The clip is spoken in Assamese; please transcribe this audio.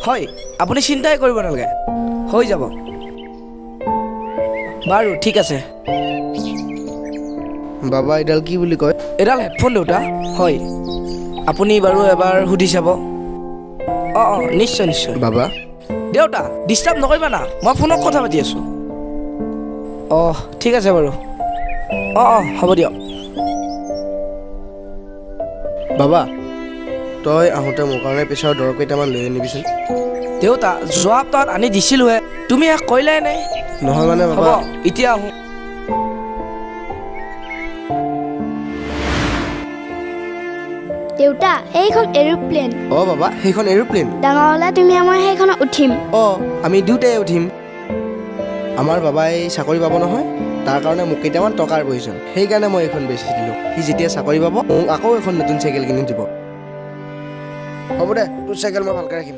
হয়, আপুনি চিন্তাই কৰিব নালাগে, হৈ যাব। বাৰু ঠিক আছে। বাবা, এইডাল কি বুলি কয়? এডাল হেডফোন দেউতা। হয়, আপুনি বাৰু এবাৰ সুধি চাব। অঁ অঁ, নিশ্চয় নিশ্চয়। বাবা। দেউতা, ডিষ্টাৰ্ব নকৰিবা না, মই ফোনত কথা পাতি আছোঁ। অঁ ঠিক আছে বাৰু। অঁ অঁ, হ'ব দিয়ক। বাবা, তই আহোঁতে মোৰ কাৰণে প্ৰেছাৰৰ দৰৱ কেইটামান লৈ আনিবিচোন। দেউতা, যোৱা সপ্তাহত আনি দিছিলোঁহে, তুমি শেষ কৰিলাই নাই। নহয় মানে হ'ব, বাবা। এতিয়া আহোঁ। দেউতা, এইখন এৰোপ্লেন। অঁ বাবা, সেইখন এৰোপ্লেন। ডাঙৰ হ'লে তুমি আমাৰ সেইখনত উঠিম। অঁ, আমি দুয়োটাই উঠিম। আমাৰ বাবাই চাকৰি পাব নহয়, তাৰ কাৰণে মোক কেইটামান টকাৰ প্ৰয়োজন, সেইকাৰণে মই এইখন বেচি দিলোঁ। সি যেতিয়া চাকৰি পাব, মোক আকৌ এখন নতুন চাইকেল কিনি দিব। হ'ব দে, তোৰ চাইকেল মই ভালকৈ ৰাখিম।